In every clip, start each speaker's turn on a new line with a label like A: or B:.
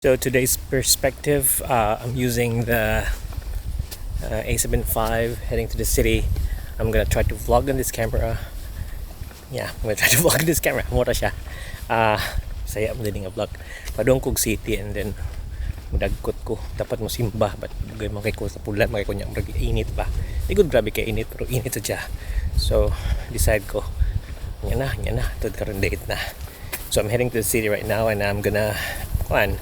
A: So today's perspective, I'm using the A7 V heading to the city. I'm gonna try to vlog on this camera. Yeah, I'm gonna try to vlog on this camera. Mao ra siya. Saya mo din nga vlog. Padung kog city and then mudagkot ko. Dapat mo simba but dugay man kay ko sa pula man kay ko niya, murag init ba. Di gud grabe kay init pero init sa siya. So decide ko nya na tud karon date na. So I'm heading to the city right now and I'm gonna kuan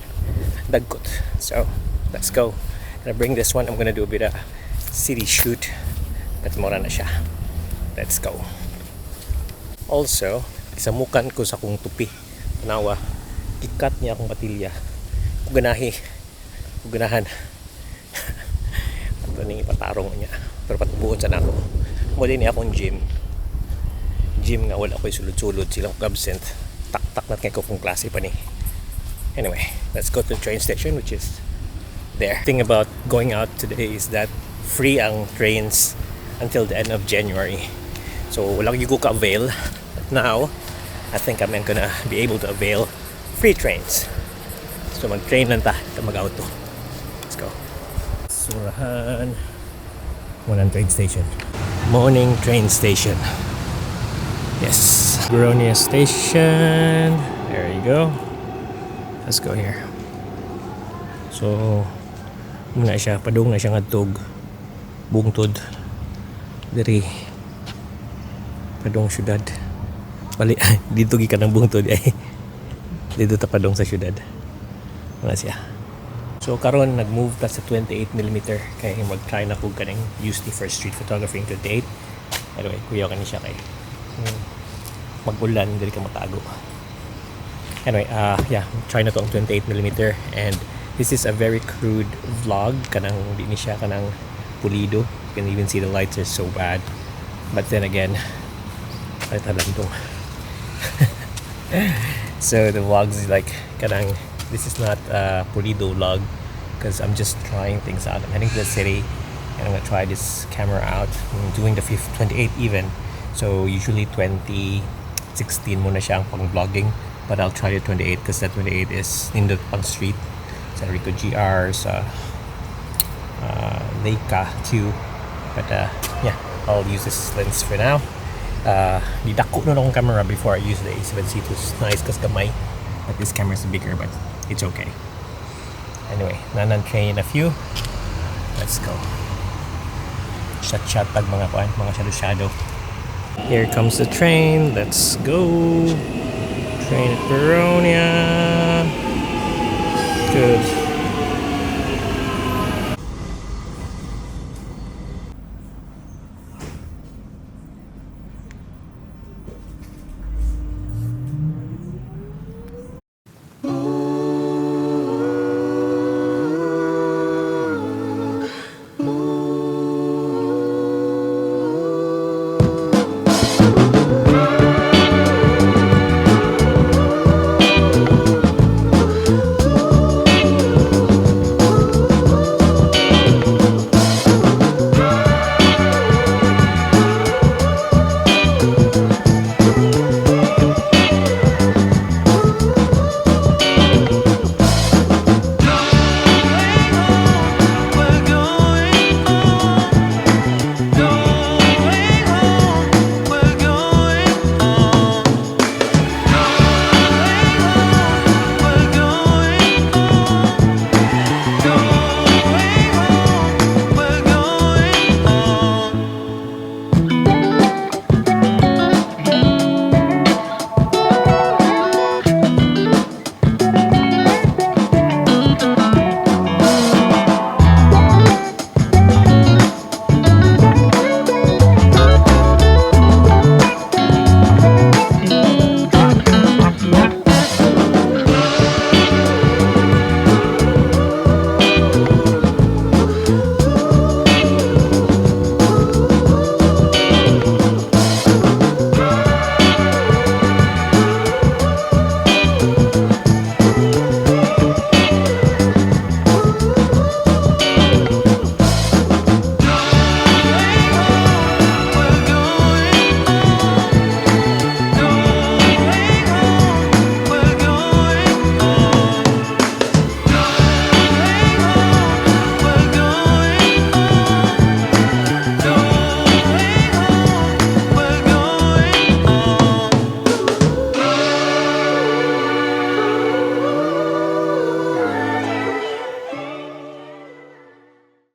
A: dagkot. So let's go. Gonna bring this one. I'm gonna do a bit of city shoot. But mao ra na siya. Let's go. Also, gisamukan ko sa akong tupi. Tanawa, gi-cut niya akong patilya. Kung ganahi, kung ganahan. Ato ning ipatarong niya. Pero patubuon sa nako. Mao din ni akong gym. Gym nga wala ko'y sulod-sulod silang absent. Tak-tak na kay ko kung klase pa ni. Anyway, let's go to the train station, which is there. Thing about going out today is that free ang trains until the end of January. So wala gyud ko ka-avail. But now, I think I'm gonna be able to avail free trains. So mag-train lang ta, ta mag-auto. Let's go. Surahan. Morning train station. Morning train station. Yes. Boronia Station. There you go. Let's go here. So, mao na siya, padung na siya ngadtog bungtod. Diri padung syudad. Bali dito gikan ang bungtod ay. Dito ta padung sa syudad. Mao na siya. So karon nag-move ta sa 28 mm kay mag-try na ko kaning use ni for street photography in 28. Anyway, kuyaw kani siya kay mag-ulan dili ka matago. Anyway, yeah, try na to ang 28 mm and this is a very crude vlog, kanang di ni siya kanang pulido. You can even see the lights are so bad. But then again, ay talandong. So the vlogs is like kanang this is not a pulido vlog because I'm just trying things out. I'm heading to the city and I'm gonna try this camera out. I'm doing the 28 even. So usually 20 16 mao na siya ang pang vlogging, but I'll try the 28 because that 28 is nindot pang street sa Ricoh GR, sa Leica Q. But yeah, I'll use this lens for now. Di dako no akong camera before. I use the A7C. It was nice kasi gamay, but this camera is bigger, but it's okay. Anyway, nanan train a few. Let's go. Shot shot tag mga kuan, mga shadow shadow. Here comes the train. Let's go. Train at Boronia. Good.